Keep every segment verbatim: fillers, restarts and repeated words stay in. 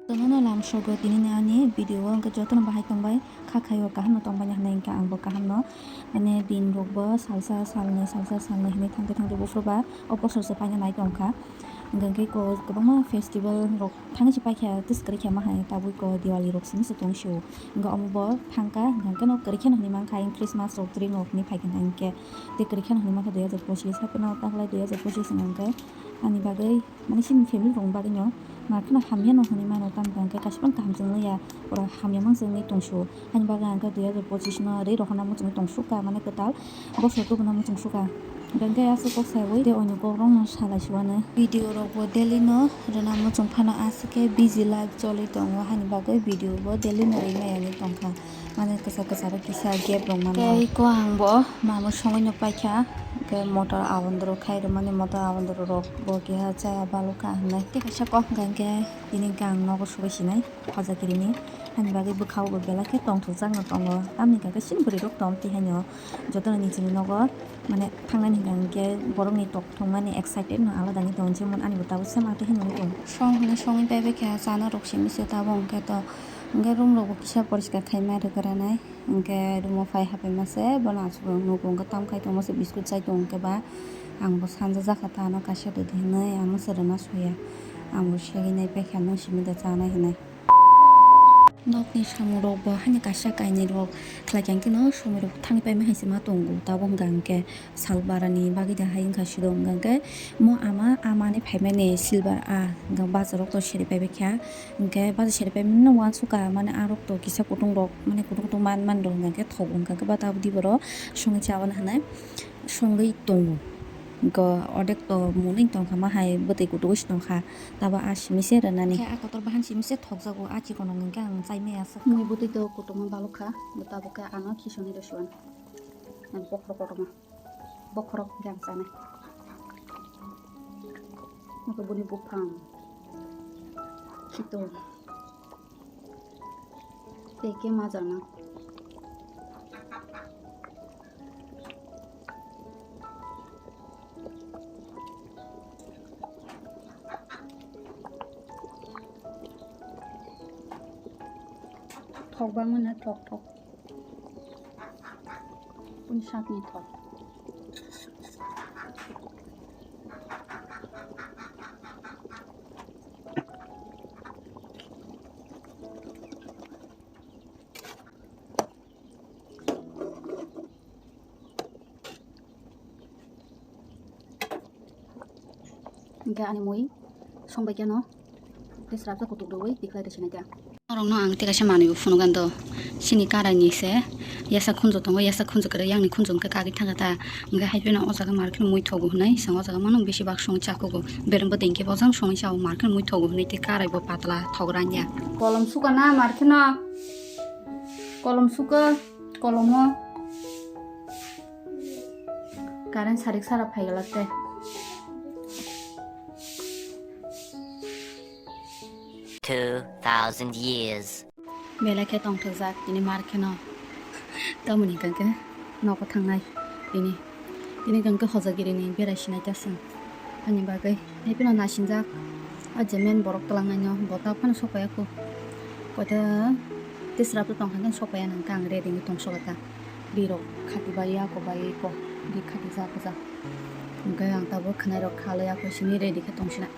Tono no lam sogo tini ni ani video o hwnkhe jotono bahai tongbai, kha khaio kaham no tongbai hinwi hwnkhe ang bo kaham no, mane din rok bo salsa salnwi salsa salnwi hinwi thangte thangte buphuru ba o bosor se paina nai tongkha. Hwnkhe ko kwbangma festival rok thangwi se paikha, tis kwrwi khe ma hai tabuk ko Diwali rok simi se tong sio. Hwnkhe omo bo thangkha, hwnkhe no kwrwi khe no hinwi mankha ayang Christmas rok tring rok hinwi phaikha hwnkhe. Tei kwrwi khe no hinwi mankha dui hazar pochis, hapheno taklai dui hazar pochis hwnkhe ani bagwi, mane, chini family rokni bagwino, ma kheno hamya no hinwi mano, tamo hwnkhe kaisa phano kaham chwng ya, oro hamya mang chwngwi tongsu. Ani bagwi ang khe dui hazar pochis no rwi rohorna muchungwi tongsukha, mane, kwtal bosor tubuna muchungsuka. Hwnkhe aswk kok saiwi tei onyo kok rok no salai suanai. Video rok bo daily no rwna muchung phano aswk khe busy life choli tongo, hani bagwi video bo daily no rwi maya wngwi tongkha. Mane kwchar kwcharo kisa gap rwngmano. Tei ko ang bo mamo songwi no paikha, hwnkhe motor abondoro khai rwmani, motor abondoro rok bo keha chaya balokha hinwi. Tei kaisa kok hwnkha hwnkhe tini hwnkhe ang nogo sogwi sinai hojagirini, ani bagwi bwkhao bo belai khe tongthokjak no tongo, tamni hwnkhe chini bwrwi rok tong tei haino jotono nichini nogo mane thangnani hwnkha hwnkhe borokni tok thwngmani excited no alada wngwi tongo, jemon ani bo tabuk same tei haino wngwi tongo. Song hwnwi songwi paibai kha chana rok simi se tabuk hwnkhe to. Hwnkhe room rok bo kisa poriskar khai ma rwgranai. Hwnkhe room o phai haphaima se bono aswk nugo, hwnkhe tam khai tongma se biscuit chai tongo hwnkhe ba ang bo sanja jakha ta ano kaisa rwdi hinwi, ano se rwna soya, ang bo segwi nai paikha nwng simi da chanai hinwi. Nokni samung rok bo haino kaisa kainwi rok khlai kha, hwnkhe no somoi rok thangwi paima hai se ma tongo, tabuk hwnkha hwnkhe sal barani bagwi da hai wngkha sido hwnkha hwnkhe mo ama, ama ni phaimani silver a hwnkha bazar rok to seri paibai kha. Hwnkhe bari seri pai mano uansukha, mane arok to kisa kutung rok, mane kutung kutung man man rok hwnkhe thogo, hwnkhe bata budi borok songwi chaui hwnwi songwi tongo. Hwnkhe odek to mwnwi tongkha, ma hai bwtwi kutung se tongkha, tabo a simi se rwnani. Khe a kotor bahan simi se thokjago, a chikon rok hwnkhe ang chai maya se. Mui bwtwi to kutung balok kha, tabuk khe ano khisoni rw suan. Ang bokhorok kotorma. Bokhorok hwnkhe ang chanai. Abo boni buphang. Khito. Tei khe majana. Thok bangmano thok thok. Boni sakni thok. Hwnkhe ani mui songbai khe no tei srapsa kutuk rwui tikhlai rw sinai kha. Norokno ang tei kaisa manwi bo phunukgwi do, chini karaini se yasa khunju tongo, yasa khunju kwrwi, yang ni khunju hwnkhe kagwi thangkha ta, hwnkhe hai phano o jaga market mui thogo hwnwi, chwng o jaga mano besi bak songwi chakugo, bereng bwtwi hwnkhe bojang songwi chao, market mui thogo hwnwi tei karai bo patla thok ranya. Kolom suka na market no, kolom suka. Kolomo current sarik sara phai glak tei. Two thousand years. Belai khe tongthokjak tini mar kheno. Tamoni hwnkhe nogo thangnai tini. Tini hwnkhe hojagirini berai sinai ta chwng. Ani bagwi hai phano nasingjak. A je men borok twlangnaino bo ta phano sokpaiya kho. Koita tisra phano tongkha khe sokpaiya nang khe ang ready wngwi tongsoka ta. Bwrwi rok khati bai ya ko bai ko bwrwi khati ja ko ja. Hwnkhe ang tabuk khwnai rok khalai ya ko simi ready khe tongsinai.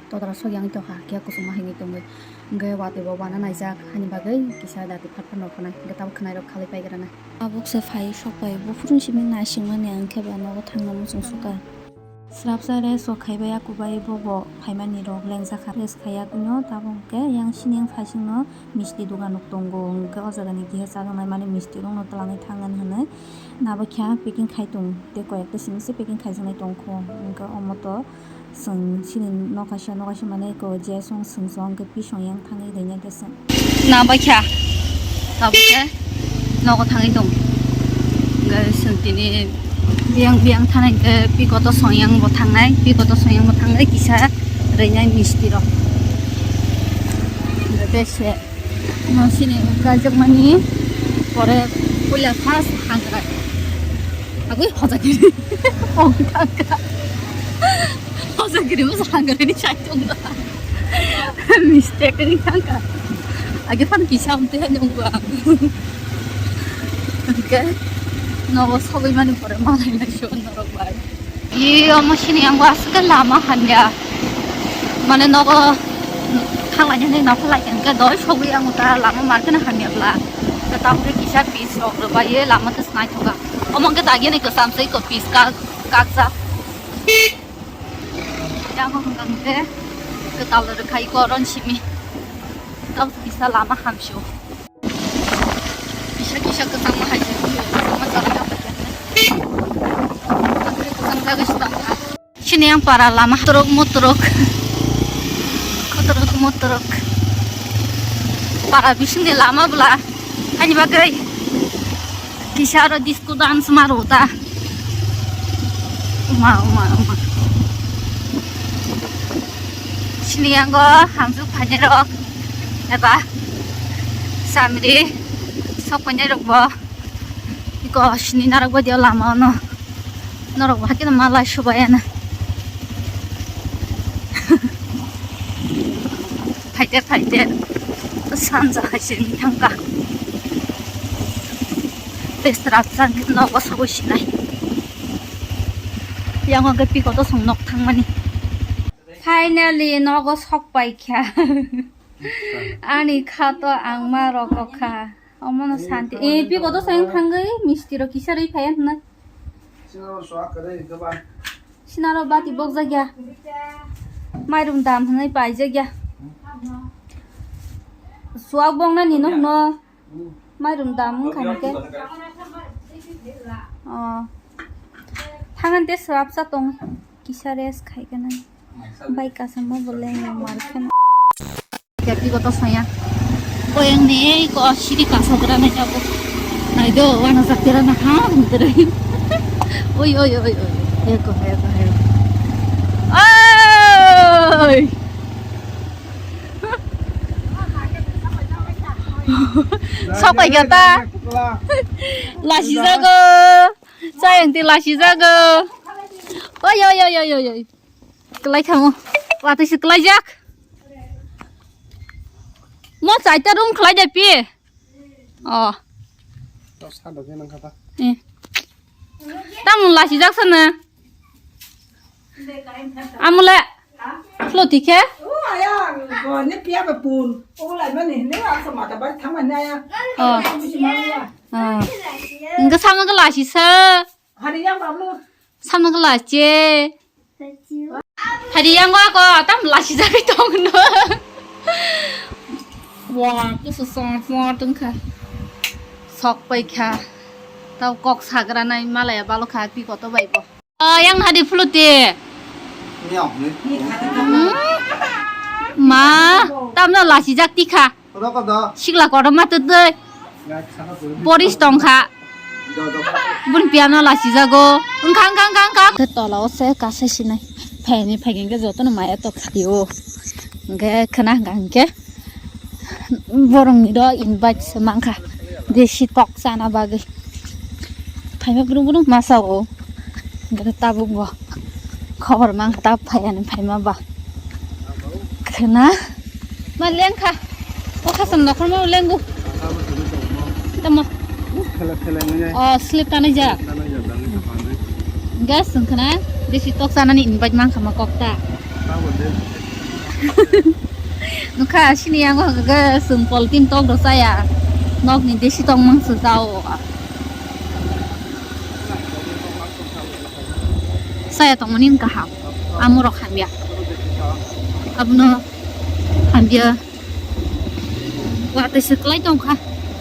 Totara sok yang tongkha khe kusuma hinwi tongwi. Hwnkhe watwi bo wana naijak hani bagwi kisa dati phat phano rw khanai. Hwnkhe tabuk khwnai rok khalai pai granai. Tabuk se phai sokpai buphuru simi naisingmani ang khe ba nogo thangna muchung suka. Srapsa rest rok khaibai ya kubai bobo phaimani rok lengjakha. Rest khaiya kuno tabuk hwnkhe yang sini yang phaisingno misti dogan rok tongo, hwnkhe o jaga ni kisa chajaknai mani misti rok no twlangwi thangna hinwi nabakya packing khai tong tei koi ekta simi se packing khaijaknai tongkho, hwnkhe omo to chwng sini nokaisa nokaisa mane ko je song swng song hwnkhe pisong yang thangwi rwnya khe chwng. Nabakya tabuk khe. Nogo thangwi tong. Hwnkhe chwng tini biyang biyang thanai hwnkhe pikoto songyang bo thangnai, pikoto songyang bo thangnai kisa rwinai misti rok. Hwnkhe tei se no sini kajakmani pore puila first hangkrai. Agwi hojagiri. Hojagiri bo hangkrai ni side tong. Mistake wngwi thangkha. Age phano kisa amtwi hai nungkha. Hwnkhe nogo sogwi mani pore malai nai suan norok bai. Ee, omo sini ang aswk khe lama hamya. Mane nogo thanglainani nokha lai khe doi sogwi ang ta lama mar kheno hamya bla. Tamo khe kisa pitch rok rwbai lama tei snai thoka. Omo khe dagi ni kwcham se ko pitch ka kakjak. Yang hwnkhang khe kwtal rwkhai koron simi. Tamo kisa lama hamsio. Kisa kisa kwchangma hai se, kwchangma chara ya. Ang khe kwchang jagwi se tongkha. Sini ang para lama kotorok motorok. Kotorok motorok. Para bisingni lama bwla. Ani bagwi kisa aro disco dance maro ta. Uma, uma, uma. Sini yango hamjwk phainairok eba samri sok phainairokbo iko sini narwk badio lama ono. Norok bo hakhe no malai subai ano. Phaite phaite sanja hai se wngwi thangkha. Tei srapsa hwnkhe nogo sogwi sinai. Yang hwnkhe piko to song nok thangmani. Finally nogo sok paikha. Ani kha to ang ma rokokha. Omono santi. Eh, piko to song thangwi misti rok kisa rwi phaiya hwnna. Sinaro bati bokjak ya. Mairum dam hwnwi paijak ya. Suak boknani no hwno. Mairum dam wngkha ni khe. Oh. Thangan te swrapsa tong. Kisa rest khai kana. Bai kasama bo leng mar khana. Happy koto soya. Koyang ni ko siri kaso gra na jabo. Nai do wana sakira na ha hum tere. Oi, oi, oi, oi. Heko, heko, heko. Oi! Sok pai gata. Lasi jago. Sayang ti lasi jago. Oi, oi, oi, oi, oi, oi. Kelai kamu. Watui si kelai jak. Mo chaita room khlai de pi. Oh. Tok sa dok nang kata. Eh. Tam lasi jak sana. Amule. Flo tikhe? Oh, aya, go ne pia ba pun. Oh, lai mani ne asa mata ba thang mani aya. Oh. Oh. Enggak sama ke lasi sa. Hari yang baru. Sama ke lasi. Hari yang gua kok tam lasi jagwi tong no. Wah, aku susah semua tengka. Sok pai kha. Tau kok sagra nai malaya balo kha pi koto bai bo. Oh, yang hadi fluti. Hmm? Ma, tam no lasi jak tikha. Sikla kotor ma tut doi. Poris tongkha. Bun piano lasi jago. Engkha, engkha, engkha, engkha. Ke tola o se kasa sinai. Phaini phagin ke joto no maya tok khati o. Engke khana engkha engke. Borong ni do invite se mangkha. Desi tok sana bagwi. Phaima brum brum masa o. Engke tabuk bo. Khobor mangkha ta phaiani phaima ba. Khna. Ma lengkha. O khasam nokhorma lengu. Tamo. Thela thela ngai. O slip tanai ja. Tanai ja, tanai ja, tanai. Gas sung khna. Desi tok sanani invite mangkha ma kokta. Tamo de. Nukha sini yango ga sung pol tin tok do saya. Nok ni desi tok mang su jao. Saya tongmani wngkha ham. Amorok hamya. Abono hamya. Watwi se kwlai tongkha.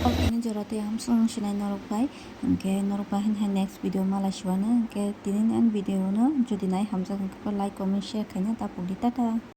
Tini jora tei hamsung sinai norok bai. Hwnkhe norok bai haino next video malai suana. Hwnkhe tini ni ang video no jodi nai hamjak hwnkhe like, comment, share khaina tapuk di. Tata.